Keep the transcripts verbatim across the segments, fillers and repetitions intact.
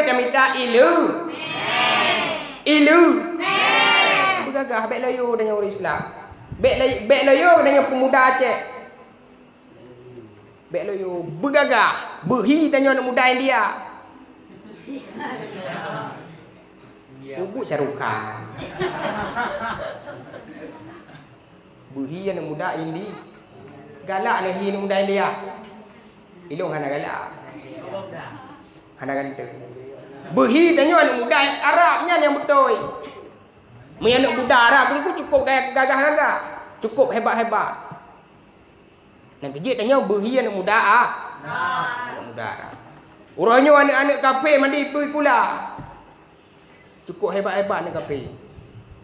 Tamita ileumèe. Ileumèe. Beugagah, bèk loyo tanyoe ureueng Islam. Bèk lo-, bèk loyo tanyoe peumuda Aceh. Bèk loyo, beugagah, beuhi tanyoe aneuk muda India. Bubuet Shah Rukh Khan. Beuhi aneuk muda Indi. Galak neuhi aneuk muda India. Ilôn hana galak. Hana ganteng. Beuhi tanyoe aneuk muda Arab nyan nyang beutôi. Meunyoe aneuk muda Arab teungku cukôp gaya-, gagah-gagah, cukôp hebat-hebat. Nyang keujeuet tanyoe beuhi aneuk muda, ah. Aneuk muda Arab. Uroe nyoe aneuk-aneuk kafé mandi peue sikula. Cukôp hebat-hebat aneuk kafé.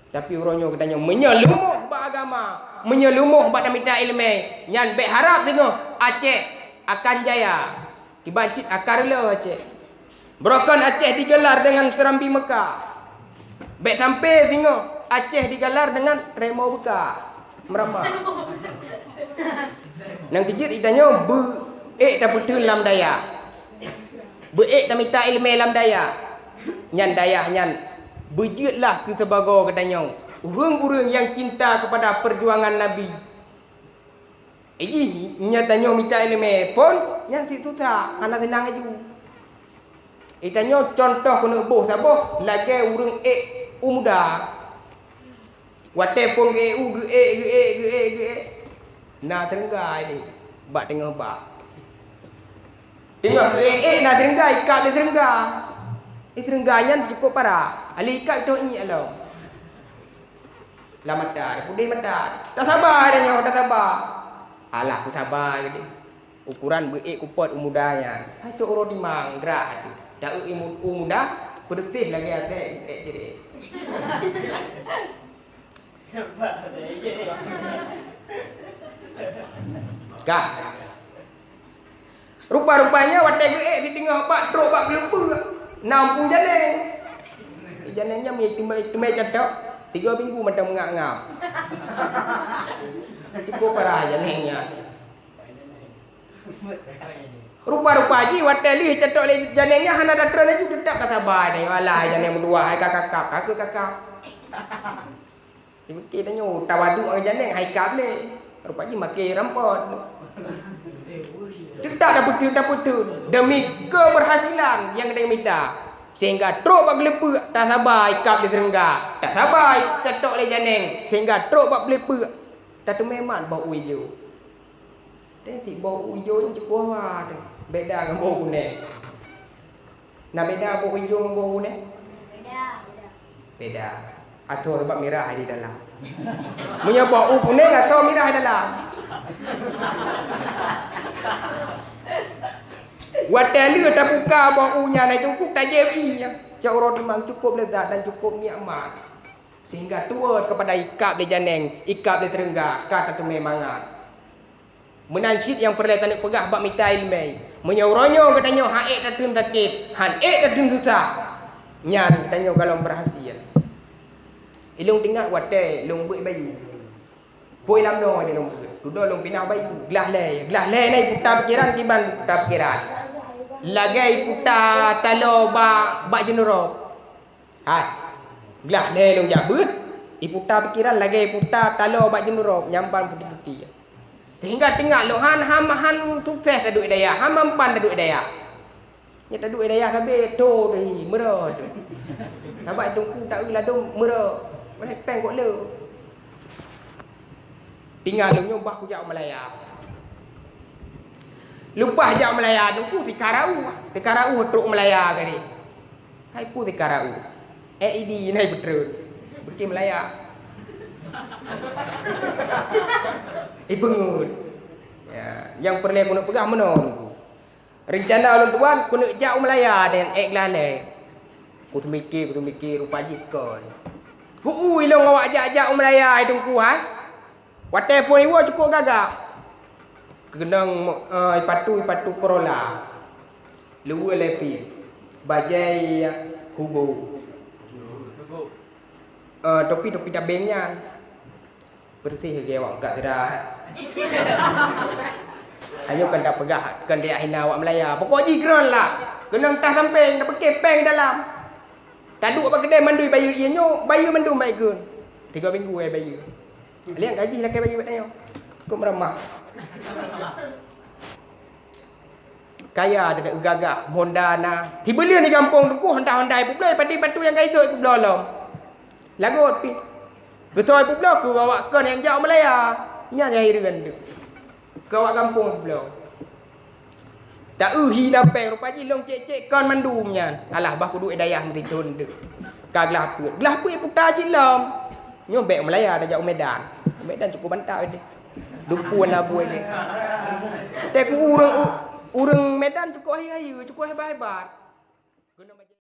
Tapi uroe nyoe geutanyoe meunyoe leumoh bak agama, meunyoe leumoh bak tamita ileumèe, nyan bèk harab singoh Aceh akan jaya. Kiban cit akan reuloh Aceh. Beurokon Aceh digelar deungon Serambi Mekah. Bèk sampé singoh Aceh digelar deungon Remo Beuka. Meurama. Nyang keujeuet geutanyoe beu-ék tapeutheun lam dayah. Beu-ék tamita ileumèe lam dayah. Nyan dayah nyan beujeuet lah keu sibagoe geutanyoe. Ureueng-ureueng nyang cinta keupada peujuangan Nabi. Ijih nyan tanyoe mita ileumèe phôn, nyan cit susah, hana seunang laju. Itanyoe cuntoh keuneuk boh saboh lagèe ureueng ék u muda. Watèe phôn geu-ék u, geu-ék, geu-ék, geu-ék, geu-ék. Na seureuengga ini bak teungoh bak. Teungoh geu-ék-ék na seureuengga, ikab lé seureuengga. Ih, seureuengga nyan cukôp parah. Alèh ikab itôh iék lom. Lam mata, pudeh mata. Tasaba tanyoe, tasaba. Alah, kusaba geude. Ukoran beu-ék kupot u muda nyan. Hai cok uroe timang, grah teuh. Taeu imu-, u muda, peureuseh lagèe até ék cirek. Kah. Rupa-rupanya watèe geu-ék siteungoh bak trok bak geuleupeuk, na umpung janeng. Janeng nyan meuteumé, teumé catok, tiga minggu mantong meungap-ngap. Cukôp parah janeng nyan. Rupa-rupa jih watèe lheueh catok lé janeng nyan hana tatreun laju, teutap tasaba, "Alah, janeng meutuwah, hai ka kakap, ka keuh kakap." Dipike tanyoe tawaduk ngon janeng hai kab lé. Rupa jih maké rampot. Teutap tapeutheun, tapeutheun demi keberhasilan nyang geutanyoe mita. Sehingga trok bak geuleupeuk tasaba ikab lé seureuengga, tasaba catok lé janeng, sehingga trok bak geuleupeuk tateumé mat boh u ijo. Teuh cit boh u ijo nyan cukôp hawa teuh, beda ngon boh u kunèng. Na beda boh u ijo ngon boh u kunèng? Beda, beda. Beda. Atô sabab mirah di dalam. Meunyoe boh u kunèng atô mirah di dalam. Watèe lheueh tabuka boh u nyan, hai Teungku, tajép ié nyan. Cok uroe timang cukôp leuzat dan cukôp nikmat. Sehingga tuwot keupada ikab lé janeng, ikab lé seureuengga, ka tateumé mangat. Meunan cit nyang peureulèe taneuk peugah bak mita ileumèe. Meunyoe uroe nyoe geutanyoe han ék tateun sakét, han ék tateun susah, nyan geutanyoe gohlom beurhasil. Ilôn teuingat watèe lôn beuet bayi. Phôn lam noe lôn beuet. Dudoe lôn pinah bayi. Glah lhèe. Glah lhèe na iputa pikeran kiban iputa pikeran. Lagèe iputa taloe bak, bak jeunurôb. Hai, glah lhèe lôn jak beuet, iputa pikeran lagèe iputa taloe bak jeunurôb nyang ban putéh-putéh. Sehingga teuingat lôn han, han, han sukses taduek dayah, han mampan taduek dayah. Nyan taduek dayah sabe tho deuh meurô teuh. Sabab Teungku taeu ladôm meurô, meurepeng kok le. Tinggai lôn nyoe bah kujak u Malaya. Leupah jak u Malaya, Teungku tika raôh, tika raôh trok u Malaya kali. Hai peue tika raôh? Eh, idi nai beutreun. Beuki Malaya. Ipeungeut. Ya, nyang peureulèe keuneuk peugah meunoe Teungku. Reuncana ulôn tuan keuneuk jak u Malaya dan ék geulalé. Kuteumike, kuteumike rupa jih kon. Hu-u ilôn awak jak-jak u Malaya hai Teungku hai. Watèe phôn iwoe cukôp gagah. Keunong, eh, ipatu, ipatu Corolla. Luweue Levi's. Bajèe Hugo. Eh, topi, topi tabeng nyan. Beureuti lagèe awak meukat sira. Nyoe kan tapeugah, kan dia hina awak Malaya. Pokok jih kron lah. Keunong tah sampéng, tapeuké péng dalam. Taduek bak keudè mandum bayeue ié nyoe, bayeue mandum bak ikun. Tiga minggu ai bayeue. Liang gaji lakèe bayeue bak tanyoe. Kok meuramah. Kaya dan gagah, Honda na. Tibeuleueh di gampông teungku, Honda-Honda ipeubloe, padé batu nyang ka ijok ipeubloe lom. Lagot pih. Geutoe ipeubloe keu awak kon nyang jak u Malaya. Nyan nyang hireuen tu. Keu awak gampông ipeubloe. Ta-eu hi na péng rupa jih lôn cék-cék kon mandum nyan. Alah bah kuduek dayah meurithon tu. Ka glah peuet. Glah peuet puta cit lom. Nyoe bèk u Malaya dah jak u Medan. U Medan cukup mantap deh. Dukun abui deh. Teuku ureueng, ureueng Medan cukup hayeue-hayeue, cukup hebat-hebat.